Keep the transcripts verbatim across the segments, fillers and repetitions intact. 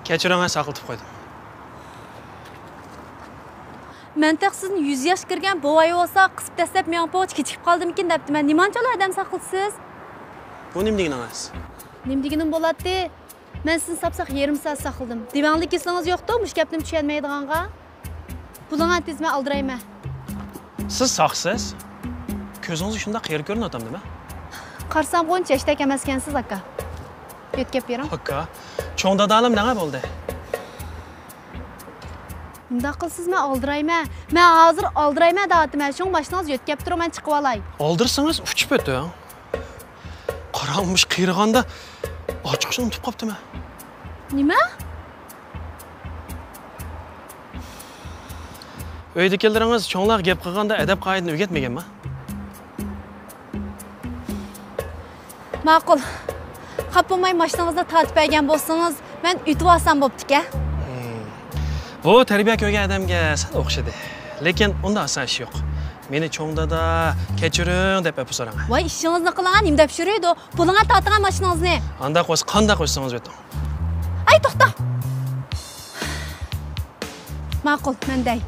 كەچۈرۈڭ، ساقلىتىپ قويدۇم. مەن تېخى سىزنى يۈز ياش كىرگەن بوۋاي بولسا، قىسىپ دەسسەپ مېڭىپ بولغۇچە كېچىكىپ قالدىمىكىن دەپتىمەن. نېمانچىلا ئادەم ساقلىتىسىز؟ بۇ نېمە دېگىنىڭىز؟ نېمە دېگىنىم بولاتتى؟ مەن سىزنى ساپساق يېرىم سائەت ساقلىدىم. دىۋەڭلىك كېسىلىڭىز يوقتۇ، مۇشۇ گەپنىمۇ چۈشەنمەيدىغانغا؟ پۇلىڭىز تېز، مەن ئالدىرايمەن. سىز ساقسىز؟ كۆزىڭىزگە شۇنداق قېرى كۆرۈنۈۋاتامدىمەن؟ قارىسام ئۇنچە ھەشتەك ئەمەسكەنسىز، ئاكا. يۆتكەپ بېرىڭ. ئاكا؟ چوڭ دادالىم نەگە بولدى؟ مۇنداق قىلسىز، مەن ئالدىرايمەن. مەن ھازىر ئالدىرايمەن دەۋاتىمەن. شۇڭا ماشىنىڭىزنى يۆتكەپ تۇرۇڭ، مەن چىقىۋالاي. ئالدىرىسىڭىز ئۇچۇپ ئۆتۈڭ. قاراڭ، مۇشۇ قېرىغاندا ئاچقۇچنى ئۇنتۇپ قاپتىمەن. نېمە؟ ئۆيدىكىلىرىڭىز چوڭلارغا گەپ قىلغاندا ئەدەپ-قائىدىنى ئۆگەتمىگەنما؟ ماقۇل. خاپا بولماي ماشىنىڭىزنى تارتىپ بەرگەن بولسىڭىز، مەن ئۆتۈۋالسام بوپتىكەن. ھىم. بۇ تەربىيە كۆرگەن ئادەمگە سەل ئوخشىدى. لېكىن ئۇنداق ئاسان ئىش يوق. مېنى چوڭ دادا، كەچۈرۈڭ دەپ ئەپۇ سوراڭ. ۋاي، ئىشىڭىزنى قىلىڭا، نېمە دەپ يۈرىدۇ؟ بولۇڭا، تارتىڭا ماشىنىڭىزنى. ئانداق بولسا قانداق ئۆتسىڭىز ئۆتۈڭ. ئاي، توختا! ماقۇل، مەن دەي.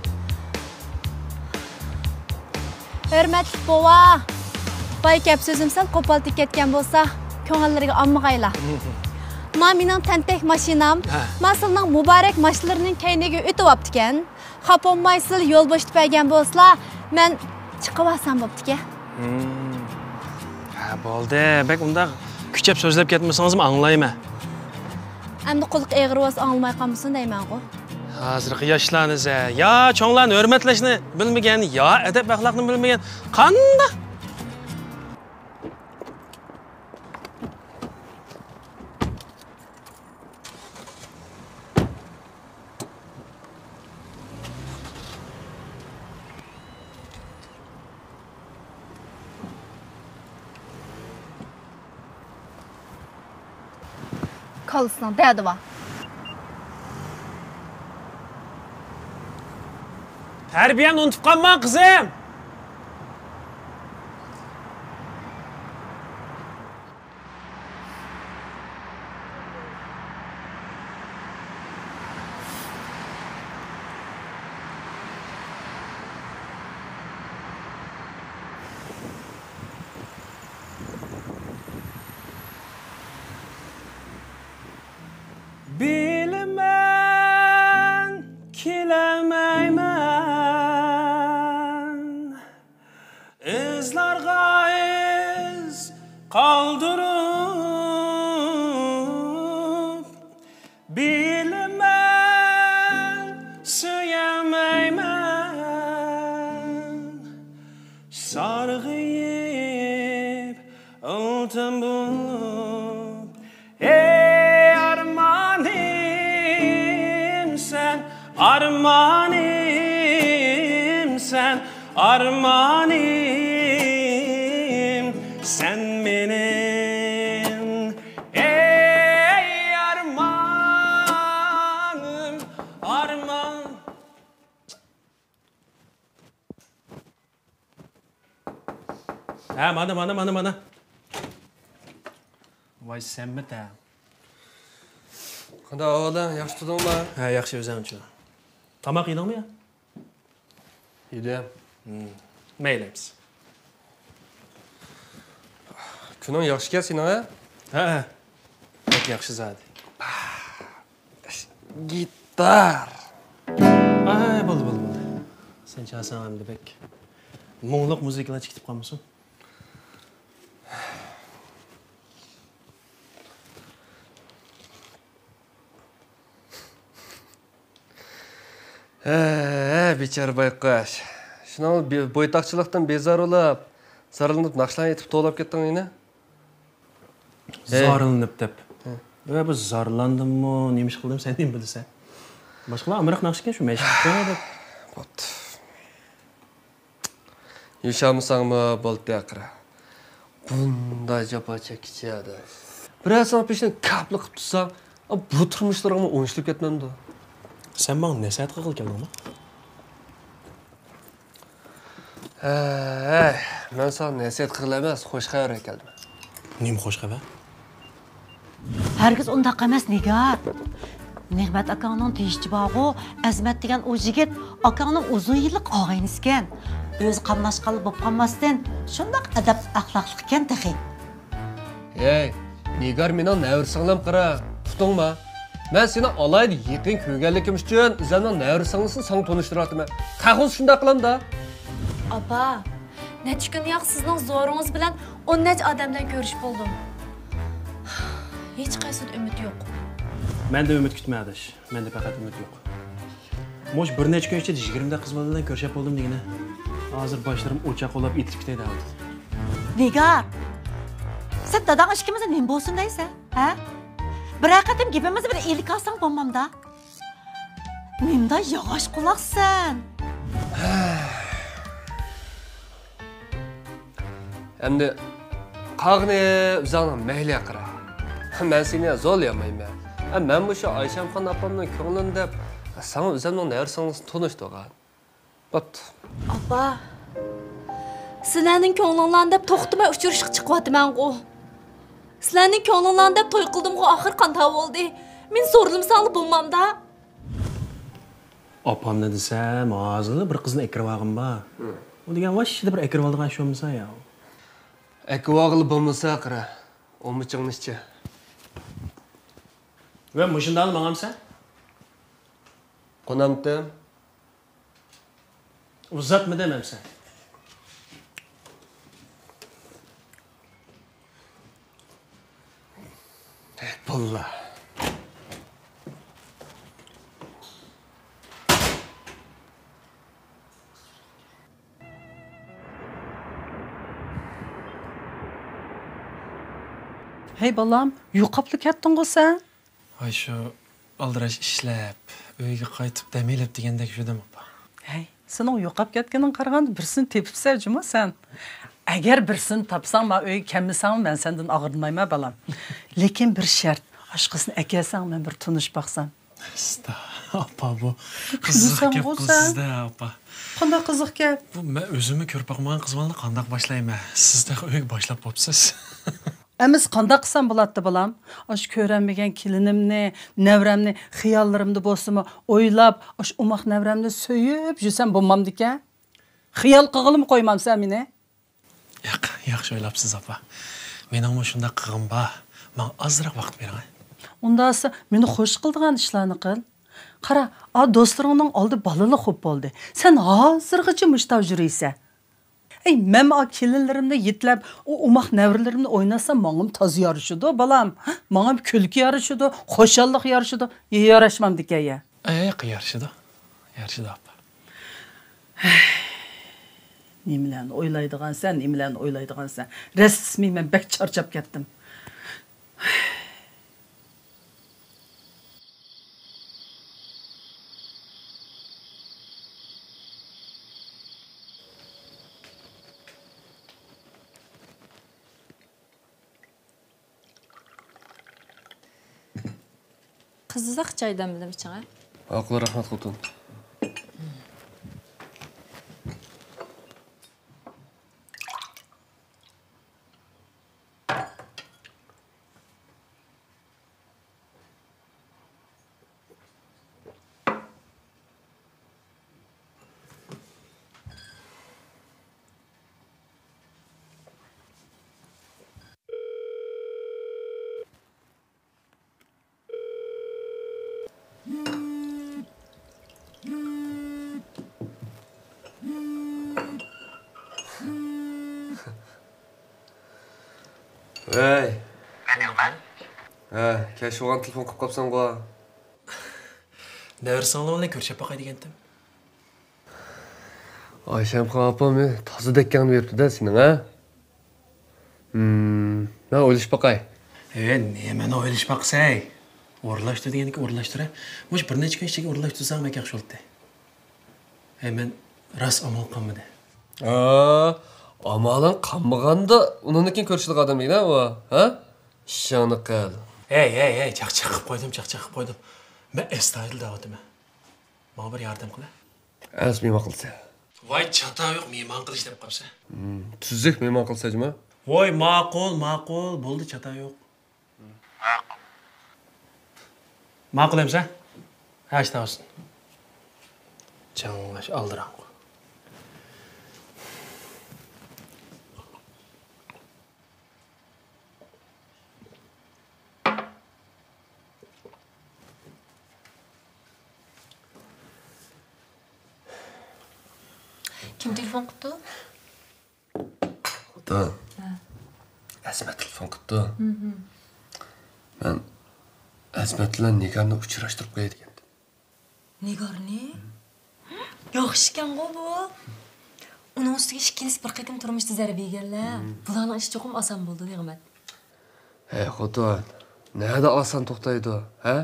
ھۆرمەتلىك بوۋا! ۋاي، گەپ سۆزۈم سەل قوپال تېگىپ كەتكەن بولسا، كۆڭۈللىرىگە ئالمىغايلا. ما مېنىڭ تەنتەك ماشىنام، ھە. ما سىلىنىڭ مۇبارەك ماشىنىلىرىنىڭ كەينىگە ئۆتۈۋاپتىكەن. خاپا بولمايسىز، يول بوشىتىپ بەرگەن بولسىلا، مەن چىقىۋالسام بوپتىكەن. ھىم. ھە، بولدى، بەك ئۇنداق كۈچەپ سۆزلەپ كەتمىسىڭىزمۇ ئاڭلايمەن. ئەمدى قۇلىقى ئېغىر بولسا ئاڭلىماي قالمىسۇن دەيمەنغۇ. ھازىرقى ياشلارنى زە، يا چوڭلارنى ھۆرمەتلەشنى بىلمىگەن، يا ئەدەپ-ئەخلاقنى بىلمىگەن، قانداق؟ كاللىسىنىڭ دەردى بار. تەربىيەنى ئۇنتۇپ قالما، قىزىم! بىلىمەن، كېلەلمەيمەن. ئىزلارغا ئىز قالدۇرۇپ، بىلىمەن، سۆيەلمەيمەن. سارغىيىپ، ئالتۇن بولۇپ، ئەي ئارمانىم سەن، ئارمانىم سەن، ئارمانىم سەن مېنىڭ. ئەي ئارمانىم، ئارمان. ھە، مانا، مانا، مانا، مانا. ۋاي، سەنمىتە؟ قانداق ئەھۋالىڭ؟ ياخشى تۇردۇڭما؟ ھە، ياخشى، ئۆزۈڭچۇ؟ تاماق يېدىڭمۇ يا؟ يېدىم. ھىم. مەيلى، ئەمىسە. كۈنۈڭ ياخشىكەن سېنىڭ، ھە؟ ھە، ھە. بەك ياخشى زادى. گىتار. ئاي، بولدى، بولدى، بولدى. سەن چالساڭ ئەمدى بەك مۇڭلۇق مۇزىكىلار چىقىپ قالمىسۇن. ھە، ھە، بىچارە بايقاش. شۇنىڭ بى-، بويتاقچىلىقتىن بىزار بولۇپ، زارلىنىپ ناخشىلارنى ئېيتىپ توۋلاپ كەتتىڭ يەنە. ھە. زارلىنىپ دەپ. ھە. ۋە بۇ زارلاندىممۇ، نېمە ئىش قىلدىم، سەن نېمە بىلىسەن؟ باشقىلار ئامراق ناخشىكەن، شۇ مەشىق قىلىڭ دەپ. بوپتۇ. ياشامىساڭمۇ بولدى ئاخىرى. بۇنداق جاپا چەككىچە ئاداش. بىرەر ساڭا پېشىنى كاپلا قىپ تۇرساڭ، بۇ تۇرمۇشلىرىڭمۇ ئوڭشىلىپ كەتمەمدۇ؟ سەن ماڭا نەسىھەت قىلغىلى كەلدىڭمۇ؟ ھەي، مەن ساڭا نەسىھەت قىلغىلى ئەمەس، خوش خەۋەر ئەكەلدىم. نېمە خوش خەۋەر؟ ھەرگىز ئۇنداق ئەمەس، نىگار. نېمەت ئاكاڭنىڭ دېيىشىچە بارغۇ، ئەزمەت دېگەن ئۇ يىگىت ئاكاڭنىڭ ئۇزۇن يىللىق ئاغىنىسىكەن. ئۆزى قاملاشقانلا بوپ قالماستىن، شۇنداق ئەدەپلىك ئەخلاقلىقكەن تېخى. ھەي، نىگار مېنىڭ نەۋرە سىڭلىم قارا، ئۇقتۇڭما؟ مەن سېنى ئالاھىدە يېقىن كۆرگەنلىكىم ئۈچۈن ئۆزۈمنىڭ نەۋرە سىڭلىسىنى ساڭا تونۇشتۇرۇۋاتىمەن. قەھۋىسى شۇنداق قىلامدا؟ ئاپا، نەچچە كۈن ياق سىزنىڭ زورىڭىز بىلەن ئون نەچچە ئادەم بىلەن كۆرۈشۈپ بولدۇم. ھېچقايسىدا ئۈمىد يوق. مەندە ئۈمىد كۈتمە ئاداش. مەندە پەقەت ئۈمىد يوق. مۇشۇ بىر نەچچە كۈن ئىچىدە يىگىرمە قىز بالا بىلەن كۆرۈشۈپ بولدۇم دېگىنە. ھازىر باشلىرىم ئوچاق ئولاپ ئېتىلىپ كېتەي دەۋاتىدۇ. نىگار، سەن داداڭ ئىككىمىزنى نېمە بولسۇن دەيسەن، ھە؟ بىرەر قېتىم گېپىمىزنى بىر ئېلىپ ئالساڭ بولمامدا؟ نېمانداق ياغاچ قۇلاقسەن؟ ئەمدى قالغىنى ئۆزۈڭنىڭ مەيلىگە قارا. مەن سېنى زورلىيالمايمەن. ھە، مەن مۇشۇ ئايشەمخان ئاپامنىڭ كۆڭلىنى دەپ ساڭا ئۆزۈمنىڭ نەۋرە سىڭلىسىنى تونۇشتۇرغان. بوپتۇ. ئاپا، سىلەرنىڭ كۆڭلۈڭلارنى دەپ توختىماي ئۇچرىشىشقا چىقىۋاتىمەنغۇ. سىلەرنىڭ كۆڭلۈڭلارنى دەپ توي قىلدىمغۇ، ئاخىر قانداق بولدى؟ مېنى زورلىمىساڭلار بولمامدا؟ ئاپامنى دېسەم، ھازىرلا بىر قىزنى ئەكىرىۋالغىنىم بار. ھە. ئۇ دېگەن ۋاھشىيدە بىر ئەكىرىۋالىدىغان ئىش بولمىسا يا. ئەكىرىۋالغىلى بولمىسا قارا، ئۇمىچىڭنى ئىچە. ۋە مۇشۇنداقلا ماڭامسەن؟ قونامتىم. ئۇزاتمىدىم ئەمسە. ھەي، باللا. ھەي، بالام، يوقاپلا كەتتىڭغۇ سەن؟ ۋاي، شۇ ئالدىراش ئىشلەپ، ئۆيگە قايتىپ دەم ئېلىپ دېگەندەك يۈردۈم، ئاپا. ھەي، سېنىڭ يوقاپ كەتكىنىڭگە قارىغاندا، بىرسىنى تېپىپسەن جۇمۇ سەن. ئەگەر بىرسىنى تاپساڭ، مانا ئۆيگە كەلمىسەڭمۇ مەن سەندىن ئاغرىنمايمەن، بالام. لېكىن بىر شەرت، ئاشۇ قىزنى ئەكەلسەڭ، مەن بىر تونۇشۇپ باقسام. ئاستا، ئاپا، بۇ قىزىق گەپ قىلىسىز-دە، ئاپا. قانداق قىزىق گەپ؟ بۇ مەن ئۆزۈممۇ كۆرۈپ باقمىغان قىز بالىنى قانداق باشلايمەن؟ سىز تېخى ئۆيگە باشلاپ بوپسىز. ئەمىسە قانداق قىلسام بولاتتى، بالام؟ ئاشۇ كۆرەلمىگەن كېلىنىمنى، نەۋرەمنى خىياللىرىمدا بولسىمۇ ئويلاپ، ئاشۇ ئوماق نەۋرەمنى سۆيۈپ يۈرسەم بولمامدىكەن؟ خىيال قىلغىلىمۇ قويمامسەن مېنى؟ ياق، ياخشى ئويلاپسىز، ئاپا. مېنىڭمۇ شۇنداق قىلغۇم بار. ماڭا ئازراق ۋاقىت بېرىڭ، ھە؟ ئۇنداقسا مېنى خوش قىلىدىغان ئىشلارنى قىل. قارا، ئا، دوستلىرىڭنىڭ ئالدى بالىلىق خوپ بولدى. سەن ھازىرغىچە مۇشۇ تاۋ يۈرىسەن. ئەي، مەن ئا كېلىنلىرىمنى يېتىلەپ، ئۇ ئوماق نەۋرىلىرىمنى ئويناتسام، ماڭىمۇ تازا يارىشىدۇ، بالام. ماڭىمۇ كۈلكە يارىشىدۇ، خۇشاللىق يارىشىدۇ. ياراشمامدىكەن يا؟ ئەي، يارىشىدۇ. يارىشىدۇ، ئاپا. نېمىلەرنى ئويلايدىغانسەن، نېمىلەرنى ئويلايدىغانسەن. رەسمىي مەن بەك چارچاپ كەتتىم. قىزىق چاي دەملىمىچىڭە. ماقۇل، رەھمەت خوتۇن. ۋەي. مەن يوقمەن. ھە، كەچ بولغان تېلېفون قىلىپ قاپسەنغۇ. نەۋرىسىڭلار بىلەن كۆرۈشۈپ باقاي دېگەنتىم. ئايشەمخان ئاپام تازا دەككەڭنى بېرىپتۇ-دە سېنىڭ، ھە؟ ھىم، مەن ئويلىشىپ باقاي. ھە، نېمىنى ئويلىشىپ باقىسەن؟ ئورۇنلاشتۇر دېگەندىكىن ئورۇنلاشتۇر، ھە؟ مۇشۇ بىر نەچچە كۈن ئىچىدە ئورۇنلاشتۇرساڭ بەك ياخشى بولاتتى. ھەي، مەن راست ئامال قالمىدى. ھا، ئامالىڭ قالمىغاندا ئۇنىڭدىن كېيىن كۆرۈشىدىغان ئادەم دېگىنە ئۇ، ھە؟ ئىشىڭنى قىل. ھەي، ھەي، ھەي، چاقچاق قىلىپ قويدۇم، چاقچاق قىلىپ قويدۇم. مەن ئەستايىدىل دەۋاتىمەن. ماڭا بىر ياردەم قىلە. ئەمىسە مېھمان قىلسەن. ۋاي، چاتا يوق، مېھمان قىلىش دەپ قاپسەن. ھىم، تۈزۈك مېھمان قىلسا جۇمۇ. ۋاي، ماقۇل، ماقۇل، بولدى، چاتا يوق. ماقۇل. ماقۇل ئەمىسە. ھە، ئىشتىن ئاشسۇن. جاڭ ئاش ئالدىراڭغۇ. كىم تېلېفون قىپتۇ؟ خوتۇن. ھە. ئەزمەت تېلېفون قىپتۇ. مەن ئەزمەت بىلەن نىگارنى ئۇچراشتۇرۇپ قوياي دېگەنتىم. نىگارنى؟ ياخشىكەنغۇ بۇ. ئۇنىڭ ئۈستىگە ئىككىلىسى بىر قېتىم تۇرمۇشتا زەربە يېگەنلەر. بۇلارنىڭ ئىشى چوقۇم ئاسان بولىدۇ، نېمەت. ھەي خوتۇن، نەدە ئاسان توختايدۇ، ھە؟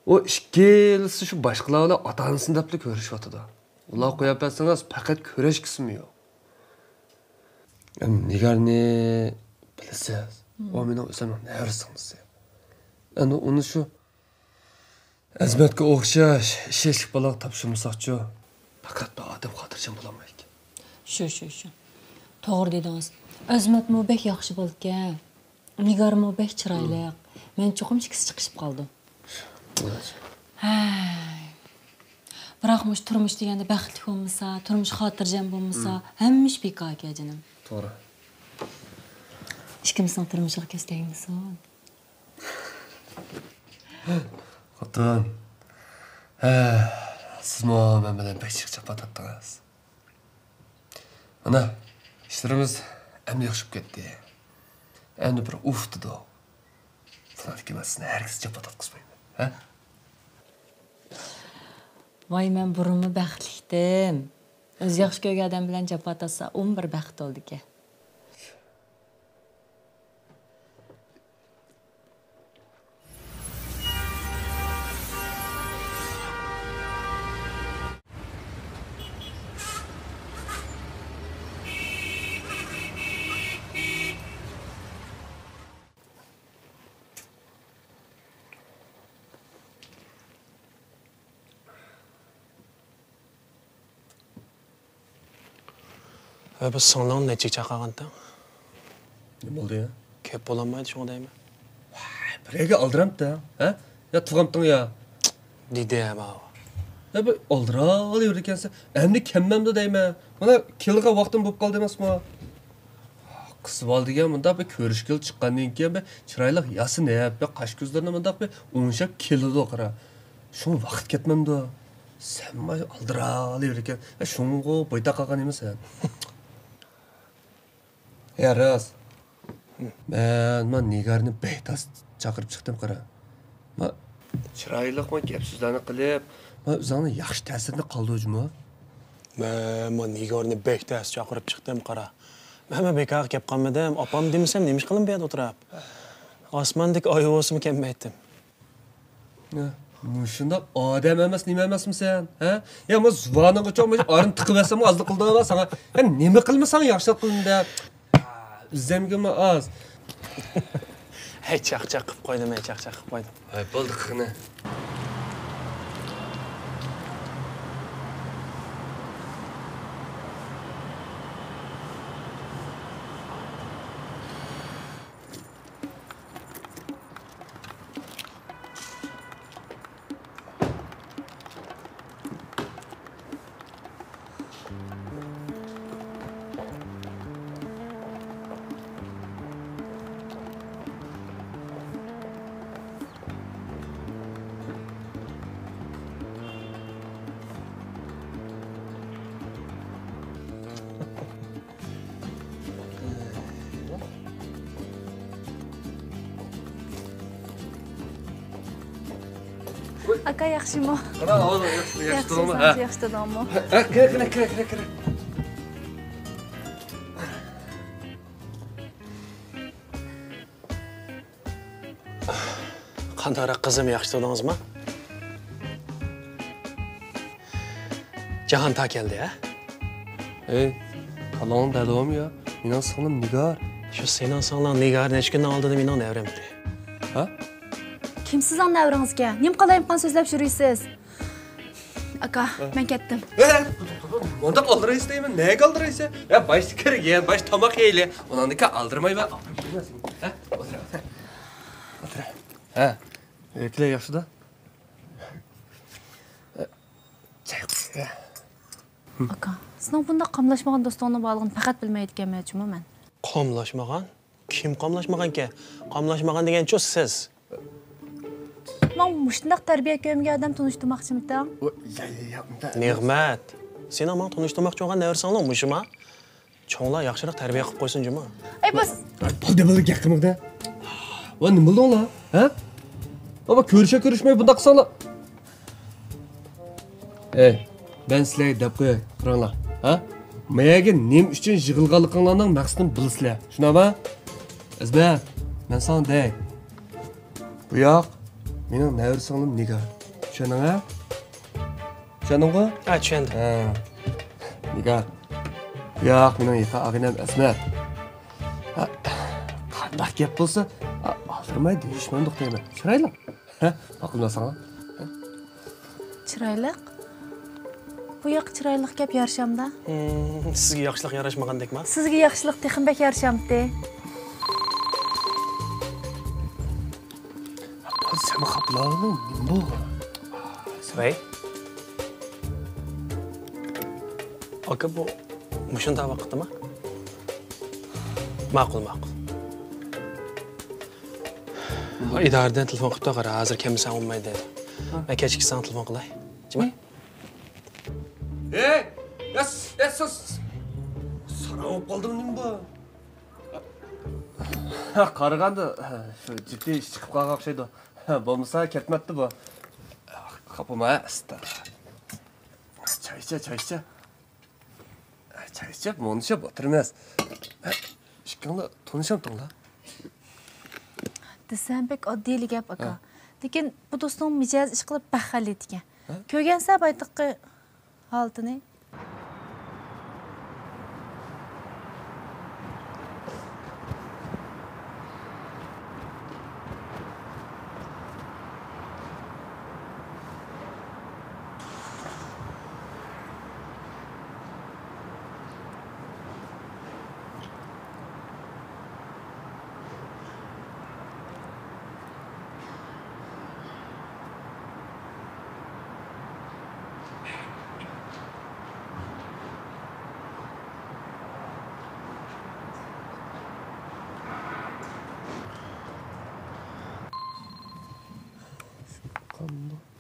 ئۇ ئىككىلىسى شۇ باشقىلار بىلەن ئاتا-ئانىسىنى دەپلا كۆرۈشۈۋاتىدۇ. ئۇلارغا قويۇپ بەرسىڭىز، پەقەت كۆرۈشكۈسىمۇ يوق. ئەم، نىگارنى بىلىسىز، ئۇ مېنىڭ ئۆزۈمنىڭ نەۋرە سىڭلىسى. ئەمدى ئۇنى شۇ ئەزمەتكە ئوخشاش ئىشەنچلىك بالاغا تاپشۇرمىساقچۇ؟ پەقەت بىر ئادەم خاتىرجەم بولالمايدىكەن. شۇ، شۇ، شۇ. توغرا دېدىڭىز. ئەزمەتمۇ بەك ياخشى بالىكەن. نىگارمۇ بەك چىرايلىق. مەن چوقۇم ئىككىسى چىقىشىپ قالىدۇ. ھەي. بىراق مۇشۇ تۇرمۇش دېگەندە بەختلىك بولمىسا، تۇرمۇش خاتىرجەم بولمىسا، ھەممە ئىش بىكاركەن جېنىم. توغرا. ئىككىمىزنىڭ تۇرمۇشىغا كۆز تەگمىسۇن. خوتۇن، ھە، سىزمۇ مەن بىلەن بەك جىق جاپا تارتتىڭىز. مانا، ئىشلىرىمىز ئەمدى ياخشى بولۇپ كەتتى. ئەمدى بىر ئۇھ دېدۇق. بۇنىڭدىن كېيىن مەن سىزنى ھەرگىز جاپا تارتقۇزمايمەن، ھە؟ ۋاي، مەن بۇرۇنمۇ بەختلىكتىم. ئۆزى ياخشى كۆرگەن ئادەم بىلەن جاپا تارتسا، ئۇمۇ بىر بەخت بولىدىكەن. ھە، بۇ سىڭلىڭنى نەچچىگە چاقىرغانتىڭ؟ نېمە بولدى يا؟ كەپ بولالمايدۇ، شۇڭا دەيمەن. ۋاي، بىرەرگە ئالدىرامتىڭ، ھە؟ يا تۇغامتىڭ يا؟ دېدى ماۋۇ. يا بىر ئالدىراۋېرىدىكەنسەن. ئەمدى كەممەمدۇ دەيمەن. مانا كېلىدىغان ۋاقتىم بولۇپ قالدى ئەمەسمۇ؟ قىز بالا دېگەن مۇنداق بىر كۆرۈشكىلى چىققاندىن كېيىن بىر چىرايلىق ياسىنىپ، بىر قاش-كۆزلىرىنى مۇنداق بىر ئوڭشاپ كېلىدۇ، قارا. شۇڭا ۋاقىت كەتمەمدۇ؟ سەنمۇ ئالدىراۋېرىكەن. شۇڭغۇ بويتاق قالغان ئىمىسەن. يا راست. مەن ما نىگارنى بەك تاس چاقىرىپ چىقتىم، قارا. ما چىرايلىقمۇ گەپ-سۆزلەرنى قىلىپ، ما ئۆزۈڭنى ياخشى تەسىرنى قالدۇرجىمۇ؟ مەن ما نىگارنى بەك تەس چاقىرىپ چىقتىم، قارا. مەن ما بىكارغا كەپ قالمىدىم. ئاپام دېمىسەم، نېمە ئىش قىلىمەن بۇ يەردە ئولتۇرۇپ؟ ئاسماندىكى ئاي بولسىمۇ كەممەيتتىم. ھە، مۇشۇنداق ئادەم ئەمەس، نېمە ئەمەسمۇ سەن، ھە؟ يا، مۇ زۇۋانىڭغا چوڭ مۇشۇ ئارىنى تىقىۋەتسەممۇ ئازلىق قىلىدۇ ساڭا. يا، نېمە قىلمىساڭ ياخشىلىق قىلىمەن دەپ. ئۆزۈمگىمۇ ئاز. ھەي، چاقچاق قىپ قويدۇم، ھەي، چاقچاق قىپ قويدۇم. ھەي، بولدى، قېنى. ئاكا، ياخشىمۇ؟ قاراڭ، ئاۋازىڭ ياخشى، ياخشى ياخشى، تۇردۇڭمۇ؟ سەن ھە. ياخشى تۇردۇڭمۇ؟ ھە، ھە، كىرە، كىرە، كىرە، كىرە، كىرە. قانداقراق قىزىم، ياخشى تۇردىڭىزمۇ؟ جاھان تا كەلدى، ھە؟ ئەي، كاللاڭنى دەلدىۋالما يا. مېنىڭ سىڭلىم نىگار. شۇ سېنىڭ سىڭلىڭ نىگار نەچچە كۈننىڭ ئالدىدا مېنىڭ نەۋرەمتى. ھە؟ كىم سىزنىڭ نەۋرىڭىزكەن؟ نېمە قالايمىقان سۆزلەپ يۈرىسىز؟ ئاكا، مەن كەتتىم. ھە؟ مانداق ئالدىرايسىز دەيمەن. نەگە ئالدىرايسىز؟ ھە، باشتا كىرگىن، باشتا تاماق يەيلى. ئۇنىڭدىن كېيىن ئالدىرىمايمەن. ھە، ئولتۇر. ھە. ئۆيدىكىلەر ياخشىدا؟ ئاكا، سېنىڭ بۇنداق قاملاشمىغان دوستۇڭنىڭ بارلىقىنى پەقەت بىلمەيدىكەنمەن جۇمۇ مەن. قاملاشمىغان؟ كىم قاملاشمىغانكەن؟ قاملاشمىغان دېگەنچۇ سىز. ماڭا مۇشۇنداق تەربىيە كۆرمىگەن ئادەم تونۇشتۇرماقچىمىتىڭ؟ نېغمەت، سېنىڭ ماڭا تونۇشتۇرماقچى بولغان نەۋرىسىڭلۇ مۇشۇما؟ چوڭلار ياخشىراق تەربىيە قىلىپ قويسۇن جۇمۇ. ئەي بس. بولدى، بولدى، گەپ قىلمىدى. ۋا نېمە بولدۇڭلار؟ ھە؟ ئابا كۆرۈشە كۆرۈشمەي بۇنداق قىلساڭلار. ئەي، مەن سىلەرگە دەپ قوياي، قاراڭلار. ھە؟ مەيەگە نېمە ئۈچۈن يىغىلغانلىقىڭلارنىڭ مەقسىتىنى بىلىسىلەر. شۇنداقمۇ؟ ئەزمەت، مەن ساڭا دەي. بۇ ياق، مېنىڭ نەۋرە سىڭلىم نىگار. چۈشەندىڭ ھە؟ چۈشەندىڭغۇ؟ ھە، چۈشەندىم. ھە. نىگار. بۇ ياق، مېنىڭ يېقىن ئاغىنەم ئەزمەت. ھە، قانداق گەپ بولسا، ئالدىرىماي دېيىشمەمدۇق دەيمەن. چىرايلىق. ھە، ماقۇلما ساڭا؟ ھە؟ چىرايلىق؟ بۇ ياق چىرايلىق گەپ يارىشامدا؟ ھىم، سىزگە ياخشىلىق ياراشمىغاندەكما؟ سىزگە ياخشىلىق تېخىمۇ بەك يارىشامتى. سەن خاپىلاۋالدىڭ، نېمە بولغان؟ ۋەي. ئاكا، بۇ مۇشۇنداق ۋاقىتتىما؟ ماقۇل، ماقۇل. ئىدارىدىن تېلېفون قىپتۇ، قارا، ھازىر كەلمىسەڭ بولمايدۇ دەيدۇ. ھە. مەن كەچكە ساڭا تېلېفون قىلاي. جىمە؟ ھەي، ياس، ياس، ياس. ساراڭ بولۇپ قالدىم نېمە بۇ؟ قارىغاندا، شۇ جىددىي ئىش چىقىپ قالغان ئوخشايدۇ. بولمىسا كەتمەتتى بۇ. خاپىما، ئاستا. چاي ئىچە، چاي ئىچە. چاي ئىچىپ، مۇڭدىشىپ ئولتۇرىمىز. ئىككىڭلار تونۇشامتىڭلار؟ دېسەم بەك ئاددىيلا گەپ، ئاكا. ھە. لېكىن بۇ دوستۇڭ مىجەزى ئىشقىلىپ بەك غەلىتىكەن. ھە؟ كۆرگەنسەن بايىقى ھالىتىنى؟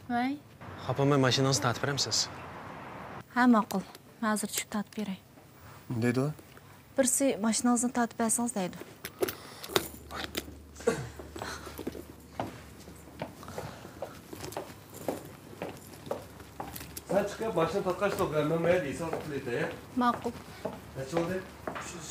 ۋەي. خاپىماي ماشىنىڭىزنى تارتىپ بېرەمسىز؟ ھە، ماقۇل. مەن ھازىر چۈشۈپ تارتىپ بېرەي. نېمە دەيدۇ؟ بىرسى ماشىنىڭىزنى تارتىپ بەرسىڭىز دەيدۇ. سەن چىقىپ ماشىنا تارتقاچ توغرا، مەن مايا دېيسەڭ قىلىدۇ. ماقۇل. نەچچە بولدى؟ ئۈچ يۈز.